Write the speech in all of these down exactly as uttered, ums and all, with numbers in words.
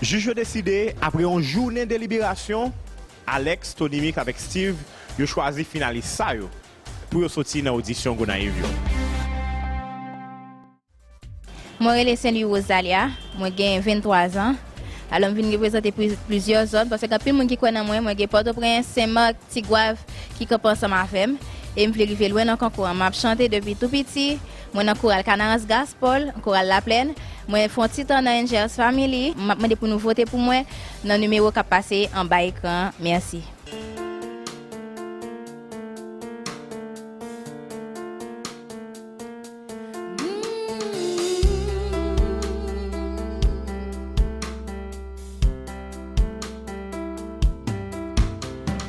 Jij yo deside, apre yon jounen deliberasyon, Alex, Tony Mix avèk Steve, yo chwazi finalis sa yo pou yo soti nan odisyon Gonayiv yo. Mwen rele Saint Louis Rosalia, mwen gen venntwa zan. Alò, m vin reprezante pli-, plizyè zòn, paske gen anpil moun ki kwè nan mwen. Mwen gen Pòtoprens, Senmak, Tigwav ki kanpe ansanm avè m, e m vle rive lwen nan konkou an. M ap chante depi tou piti. Mwen nan koral Kanaran Gaspòl, koral Laplèn. Mwen fè yon ti tan nan Angels Family. M ap mande pou nou vote pou mwen nan nimewo k ap pase anba ekran an. Mèsi.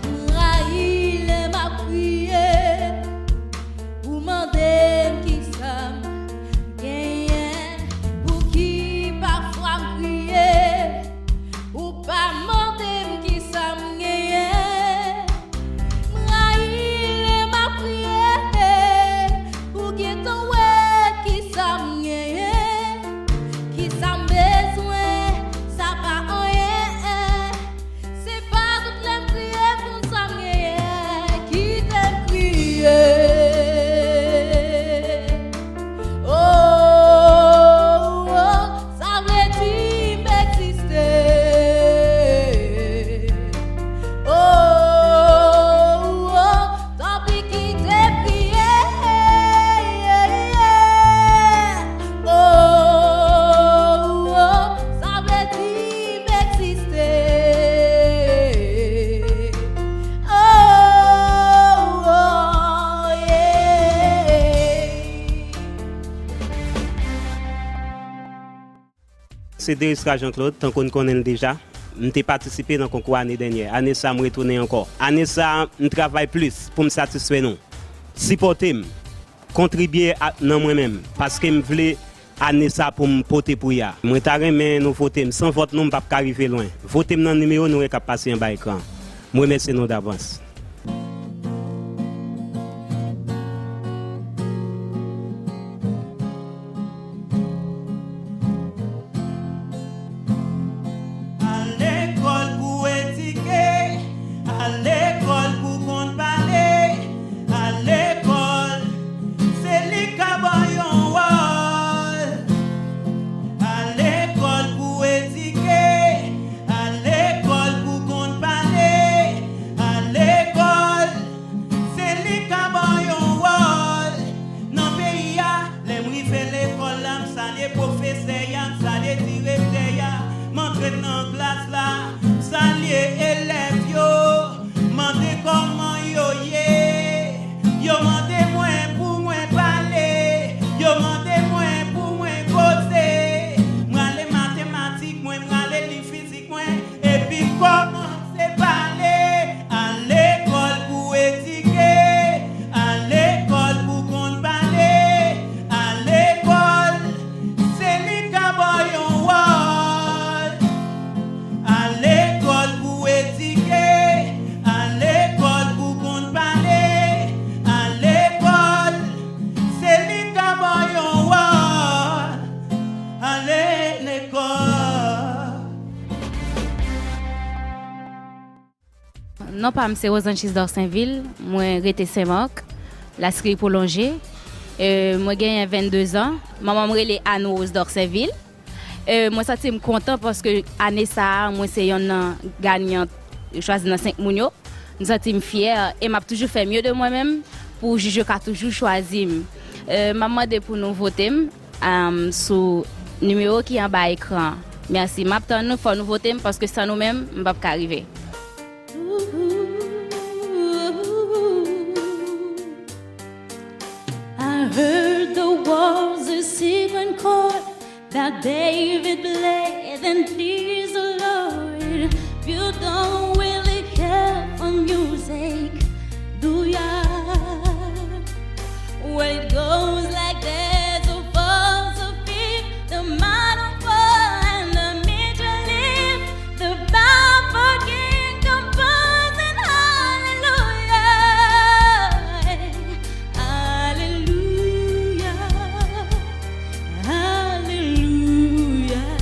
M rayi lè m ap kriye, ou mande m kisa m genyen, pouki pafwa m kriye, ou pa mande m kisa m genyen. M rayi lè m ap kriye, ou gentan wè kisa m genyen, kisa m bezwen, sa pa anyen. Se pa tout lè m kriye pou m sa m genyen, kite m kriye. Oh, oh, sa vle di m egziste. Oh, oh, tanpri kite m kriye. Oh, oh, sa vle di m egziste. Oh, oh, yeah. Se Derisra Jean Claude, tankou n konnen l deja. M te patisipe nan konkou ane dènyè. Ane sa, m retounen ankò. Ane sa, m travay plis pou m satisfè nou. Sipòte m. Kontribye a, nan mwen menm, paske m vle ane sa pou m pote pri a. Mwen ta renmen nou vote m. San vòt nou, m p ap ka rive lwen. Vote m nan nimewo nou wè k ap pase anba ekran an. M remèsye nou davans. Al lekòl pou w edike, al lekòl pou w konn pale, al lekòl, se li k ap ba w yon wòl. Al lekòl pou w edike, al lekòl pou w konn pale, al lekòl, se li k ap ba w yon wòl. Nan peyi a, lè m rive lekòl la, m salye pwofesè a, m salye direktè a, m antre nan klas la, m salye elèv yo, mande kòman yo ye. Yo mande mwen pou mwen pale, yo mande mwen pou mwen koze. M rale matematik mwen, m rale li fizik mwen, epi m kòmanse pale. Al lekòl pou w edike, al lekòl pou w konn pale, al lekòl, se li k ap ba w yon wòl. Al lekòl pou w edike, al lekòl pou w konn pale, al lekòl, se li k ap ba w yon wòl. Ale lekòl. Non pa m se Rosanchis Dorsainville, mwen rete Senmak, Laskri Pwolonje. E, mwen genyen vennde zan. Manman m rele Anne Rose Dorsainville. E, mwen santi m kontan paske ane sa a, mwen se yonn nan ganyan yo chwazi nan senk moun yo. M santi m fyè e m ap toujou fè mye de mwen menm pou jij yo ka toujou chwazi m. E, m ap mande pou nou vote m. Am, sou nimewo ki anba ekran an. Mèsi. M ap tann nou, fò nou vote m, paske san nou menm, m p ap ka rive. I heard there was a secret chord that David played and pleased the Lord. You don't really care for music, do ya? Well, it goes like this, the false, the fifth, the minor fall, and the major lift, the powerful king composing hallelujah, hallelujah, hallelujah.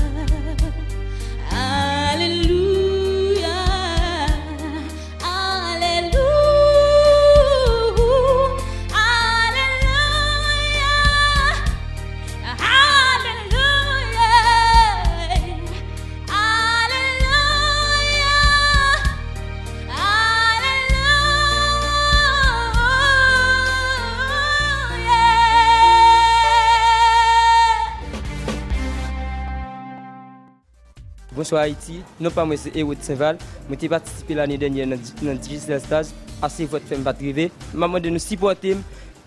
Bonswa Ayiti, non pa mwen se Erod Senval. Mwen te patisipe lane dènyè nan, nan Digicel Stars. Ase vòt fè m pa t rive. M ap mande nou sipòte m,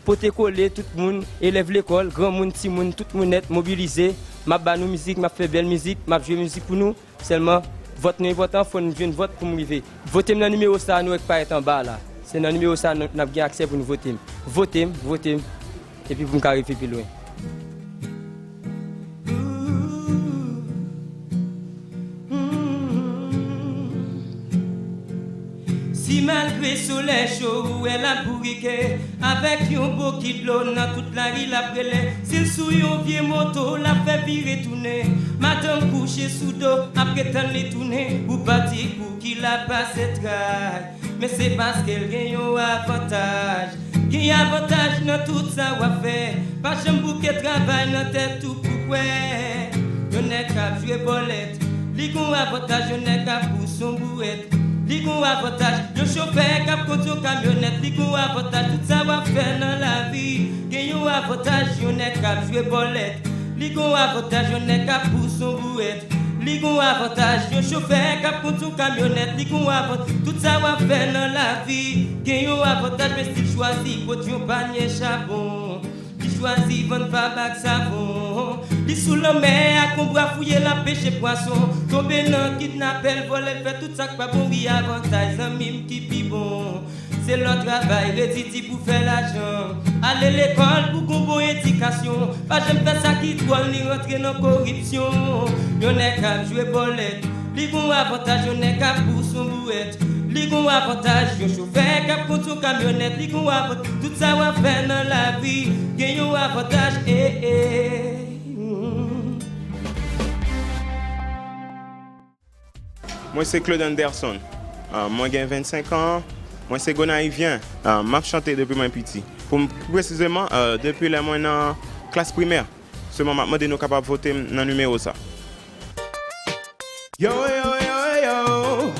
pote kole tout moun, elèv lekòl, granmoun, timoun, tout moun nèt, mobilize. M ap ba nou mizik, m ap fè bèl mizik, m ap jwe mizik pou nou. Sèlman, vòt nou enpòtan, fò n jwenn vòt pou m rive. Vote m nan nimewo sa a nou wè k parèt anba a la. Se nan nimewo sa a n ap gen aksè pou nou vote m. Vote m, vote m, epi pou m ka rive pi lwen. Si malgre solèy cho ou wè l ap bourike, avèk yon bokit dlo nan tout lari l ap rele, si l sou yon vye moto l ap fè vire tounen, madanm kouche sou do ap ret tann li tounen, ou pa di pou ki l ap pase tray. Men se paske l gen yon avantaj. Gen avantaj nan tout sa w ap fè. Pa janm bouke travay nan tèt ou pou kwè. Yon nèg k ap jwe bòlèt, li gon avantaj. Yon nèg k ap pouse yon bouwèt, li gon avantaj. Yon chofè k ap kondui yon kamyonèt, li gon avantaj. Tout sa w ap fè nan lavi gen yon avantaj. Yon nèg k ap jwe bòlèt, li gon avantaj. Yon nèg k ap pouse yon bouwèt, li gon avantaj. Yon chofè k ap kondui yon kamyonèt, li gon avantaj. Tout sa w ap fè nan lavi gen yon avantaj. Men si l chwazi pot yon panye chabon, li chwazi vann fab ak savon, li sou lanmè ak yon bra fouye l ap peche pwason, tonbe nan kidnapè l, vòlè l, fè tout sa k pa bon. Wi, avantaj zanmi m ki pi bon. Se lè w travay redi di pou fè lajan, ale lekòl pou gon bon edikasyon. Pa janm fè sa ki dwòl ni rantre nan koripsyon. Yon nèg k ap jwe bòlèt, li gon avantaj. Yon nèg k ap pouse yon bouwèt, li gon avantaj. Yon chofè k ap kondui yon kamyonèt, li gon avantaj. Tout sa w ap fè nan lavi gen yon avantaj. Eh, eh. Mwen se Claude Anderson. Ah, mwen gen vennsenk an. Mwen se Gonayivyen. Ah, m ap chante depi mwen piti. Pou m, pi presizeman, ah, depi lè mwen nan klas primè. Sèlman m ap mande nou kapab vote m nan nimewo sa. Yo, yo, yo, yo.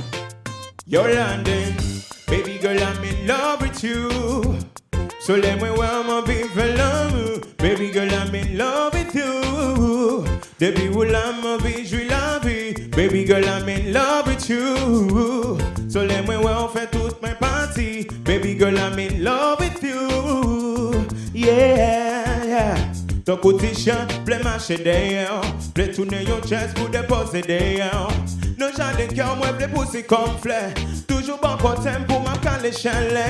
Yo, London. Baby girl, I'm in love with you. Solèy mwen wè m anvi fè lanmou. Baby girl, I'm in love with you. Depi ou la m anvi jwi lavi. Baby girl, I'm in love with you. Solèy mwen wè w fè tout mwen pati. Baby girl, I'm in love with you. Yeah, yeah. Tankou ti chen, vle mache dèyè w. Vle tounen yon chèz pou depoze dèyè w. Nan jaden kè w, mwen vle pouse kòm flè. Toujou bò kote m pou m ap kale chalè.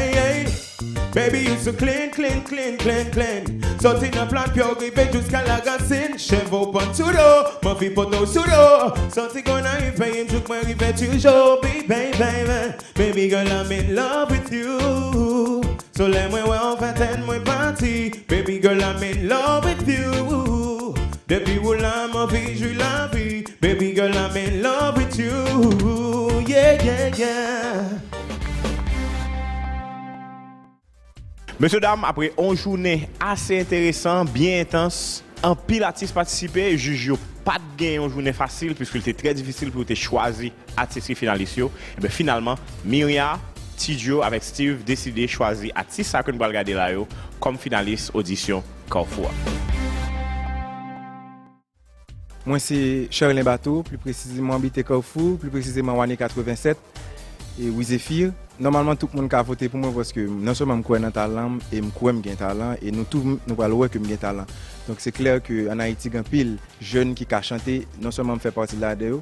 Baby, you so clean, clean, clean, clean, clean. Soti nan plat pye w rive jiska larasin. Cheve w pran sou do, m anvi pote w sou do. Soti Gonayiv, peyi m jouk mwen rive toujou. Baby, baby, baby girl, I'm in love with you. Solèy mwen wè w fè tèt mwen pati. Baby girl, I'm in love with you. Depi ou la, m anvi jwi lavi. Baby girl, I'm in love with you. Yeah, yeah, yeah. Mesye dam, apre yon jounen ase enteresan, byen entans, anpil atis patisipe, jij yo pa t gen yon jounen fasil, piske l te trè difisil pou yo te chwazi atis ki finalis yo. Ebyen, finalman, Miria, Tidjo avèk Steve deside chwazi atis sa ke nou pral gade la yo kòm finalis odisyon Kafou a. Mwen se Charlin Bato, pli presizeman m abite Kafou, pli presizeman Wani katrevennsèt, e Wi Zefir. Nòmalman, tout moun ka vote pou mwen paske non sèlman m kwè nan talan m, e m kwè m gen talan, e nou tou, nou pral wè ke m gen talan. Donk, se klè ke ann Ayiti, gen anpil jèn ki ka chante, non sèlman m fè pati ladan yo,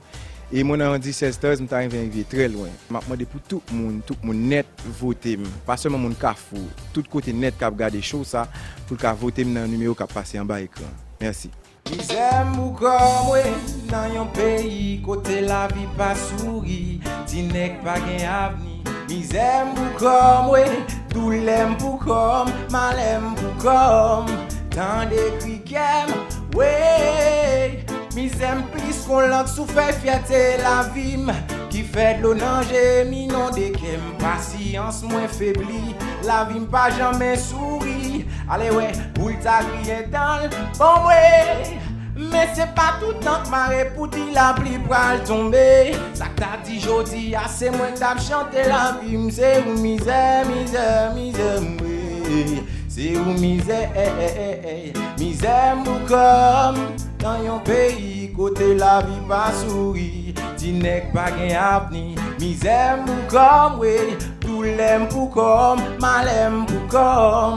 e mwen nan yon Digicel Stars, m ta renmen rive trè lwen. M ap mande pou tout moun, tout moun nèt vote m, pa sèlman moun Kafou, tout kote nèt k ap gade show sa, pou l ka vote m nan nimewo k ap pase anba ekran. Mèsi. Mizè m pou kò mwen nan yon peyi kote lavi pa souri, ti nèg pa gen avni. Mizè m pou kò mwen, doulè m pou kò m, malè m pou kò m. Tande kri kè m, wey. Mizè m plis kon lank sou fèy fyète lavi m, ki fè dlo nan je m inonde kè m. Pasyans mwen febli, lavi m pa janmen souri. Ale wè, pou l ta kriye dan l, bon mwen. Men se pa tout tan k mare pou di lapli pral tonbe. Sa k ta di jodi a, se mwen k t ap chante lavi m. Se ou mizè, mizè, mizè m, wi. Se ou mizè, ey, ey, ey, ey. Mizè m pou kò m, nan yon peyi kote lavi pa souri. Ti nèg pa gen avni, mizè m pou kò m, wi. Doulè m pou kò m, malè m pou kò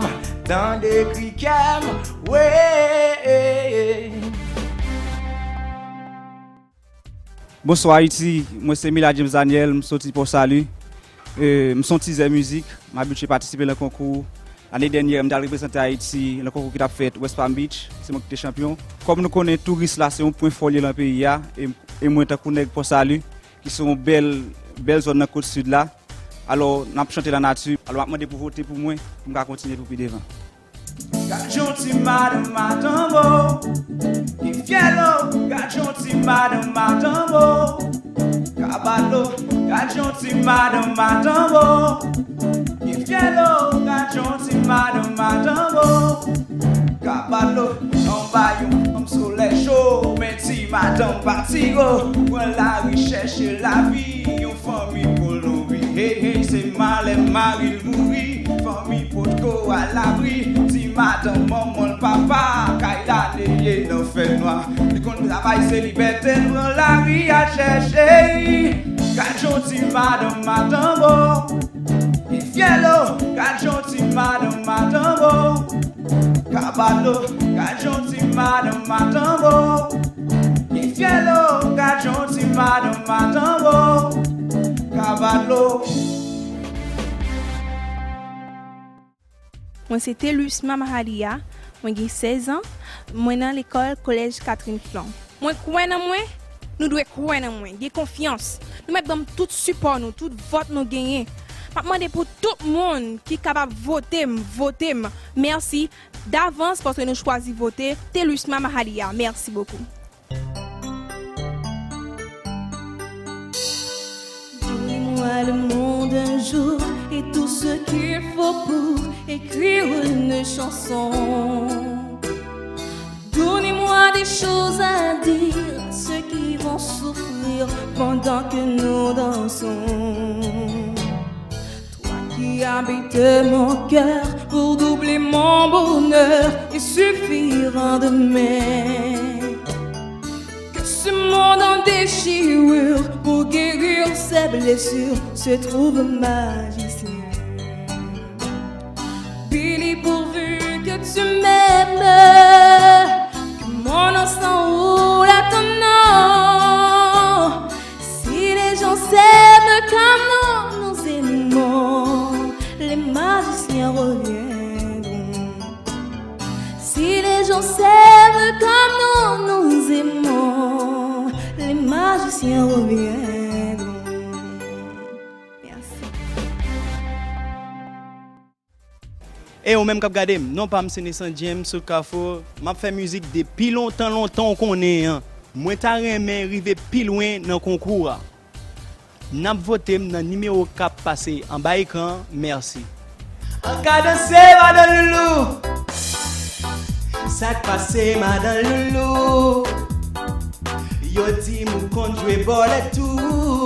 m. Tande kri kè m, wi. Bonswa Ayiti, mwen se Mila James Daniel, m soti Pò Sali. E, m se yon tizè mizik, m abitye patisipe nan konkou. Lane dènyè, m t al reprezante Ayiti nan konkou ki t ap fèt West Palm Beach, se mwen ki te chanpyon. Kòm nou konnen, touris la se yon pwen fò li ye nan peyi a, e, e mwen tankou nèg Pò Sali, ki se yon bèl, bèl zòn nan kot sid la, alò, n ap chante lanati. Alò, m ap mande pou vote pou mwen, pou m ka kontinye pou pi devan. Gad yon ti madanm matango, ki fyèlo, gad yon ti madanm matango, kabalo, gad yon ti madanm matango, ki fyèlo, gad yon ti madanm matango, kabalo, anba yon fanm solèy cho, men ti madanm pa tigo, pran lari chèche lavi, yon fanmi pou l nouri. Hey, hey, se malè mari l mouri. Fanmi potko alabri. Ti madanm manman l papa. Kay la li ye nan fènwa. Li konn travay se libète l pran lari al chèche. Gad yon ti madanm matango. Li fyèlo. Gad yon ti madanm matango. Kabalo, gad yon ti madanm matango. Li fyèlo, gad yon ti madanm matango. Kabalo. Mwen se Telusma Mahalia, mwen gen sèz an, mwen nan lekòl Kolèj Catherine Flon. Mwen kwè nan mwen, nou dwe kwè nan mwen, gen konfyans. Nou mèt ban m tout sipò nou, tout vòt nou genyen. M ap mande pou tout moun ki kapab vote m, vote m. Mèsi davans paske nou chwazi vote Telusma Mahalia. Mèsi bokou. Donnez-moi le monde un jour et tout ce qu'il faut pour écrire une chanson. Donnez-moi des choses à dire à ceux qui vont souffrir pendant que nous dansons. Toi qui habites mon cœur pour doubler mon bonheur et suffira demain. Que ce monde en déchirure pour guérir ses blessures se trouve magicien. Billy, pourvu que tu m'aimes, que mon nom s'enroule à ton nom. Si les gens s'aiment comme nous nous aimons, les magiciens reviendront. Si les gens s'aiment comme nous nous aimons, les magiciens reviendront. Merci. E ou menm k ap gade m, non pa m se Nessan James sou Kafou. M ap fè mizik depi lontan, lontan ou konnen an. Mwen ta renmen rive pi lwen nan konkou a. N ap vote m nan nimewo k ap pase anba ekran an. Mèsi. An ka danse, madan Loulou. Sa k pase, madan Loulou? Yo di m ou konn jwe bòlèt tou.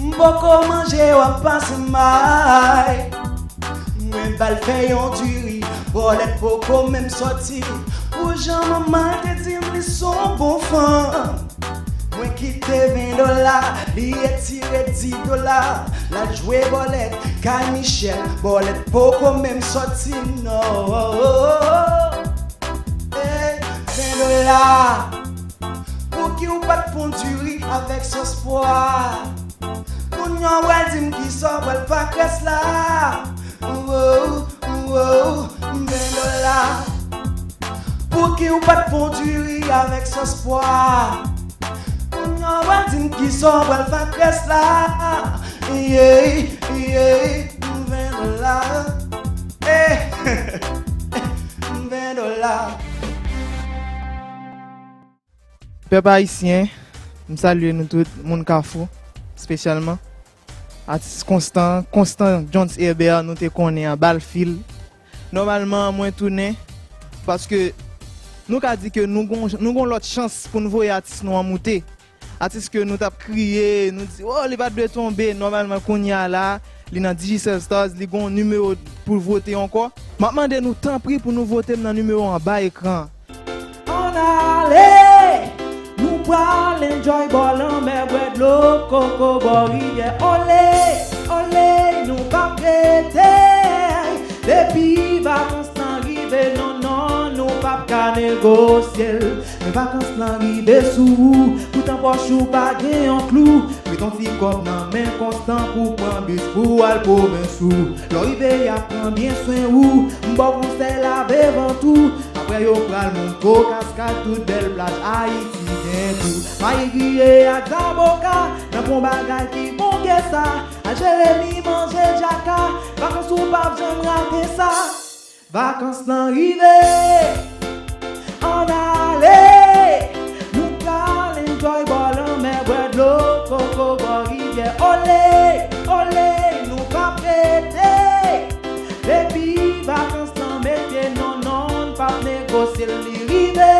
M poko manje, w ap pase may. Mwen ba l fè yon diri, bòlèt poko menm sòti. Pou jan manman l te di m li s on bon fanm. Mwen kite ven dola, li retire di dola. L al jwe bòlèt kay Michèl, bòlèt poko menm sòti non. Ey, ven dola. Pouki w pa t fon diri avèk sòs pwa? Kounye a w pral di m kisa w pral fè ak rès la. Wow, wow, ven dola. Pouki w pa t fon diri avèk sòs pwa? Kounye a w pral di m kisa w pral fè ak rès la. Yeah, yeah, ven dola. Eh, ven dola. Pèp ayisyen, m salye nou tout, moun Kafou, espesyalman. Atis Konstan, Konstan Jones Herbert, nou te konnen an, Balfil. Nòmalman, mwen tounen, paske nou ka di ke nou gon, nou gon lòt chans pou n voye atis nou an moute. Atis ke nou t ap kriye, nou di, "Oh, li pa t dwe tonbe." Nòmalman, kounye a la, li nan Digicel Stars, li gon nimewo pou vote ankò. M ap mande nou, tanpri, pou nou vote m nan nimewo anba ekran an. Ann ale, nou Pral enjoy bò lanmè, bwè dlo koko bò rivyè. Ole, ole, nou p ap rete. Depi vakans lan rive, non, non, nou p ap ka negosye l. Men vakans lan rive sou ou, poutan pòch ou pa gen yon klou. Met yon ti kòb nan men Konstan pou pran bis pou al pwovens ou. Lè w rive, y ap pran byen swen ou. M ba w konsèy, lave vant ou. Apre, yo pral montre w kaskad, tout bèl plaj Ayiti gen tou. Mayi griye ak zaboka, nan bon bagay ki bon ke sa. Al Jeremi manje djaka, vakans ou p ap janm rate sa. Vakans lan rive, ann ale. Nou pral enjoy bò lanmè, bwè dlo koko bò rivyè. Ole, ole, nou p ap rete. Depi vakans lan mete, non, non, n p ap negosye l, li rive,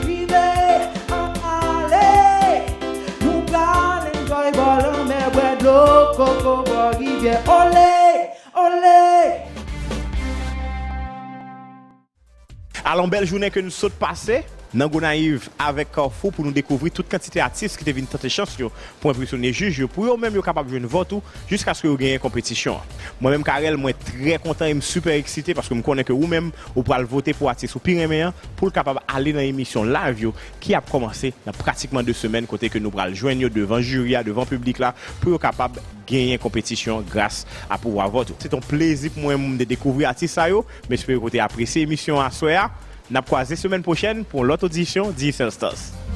rive, ann ale. Nou pral enjoy bò lanmè, bwè dlo koko bò rivyè. Ole, ole. Alon, bèl jounen ke nou sot pase nan Gonayiv avèk Carrefour pou nou dekouvri tout kantite atis ki te vin tante chans yo pou enpresyone jij yo, pou yo menm yo kapab jwenn vòt ou jiskaske yo genyen konpetisyon an. Mwen menm, Carel, mwen trè kontan e m sipè eksite paske m konnen ke ou menm, ou pral vote pou atis ou pi renmen an pou l kapab ale nan emisyon live yo ki ap kòmanse nan pratikman de semèn, kote ke nou pral jwenn yo devan jiri a, devan piblik la, pou yo kapab genyen konpetisyon gras a pouvwa vòt ou. Se t yon plezi pou mwen, m te dekouvri atis sa yo. M espere ke w te apresye emisyon aswè a. N ap kwaze semèn pwochèn pou yon lòt edisyon Dis Instance.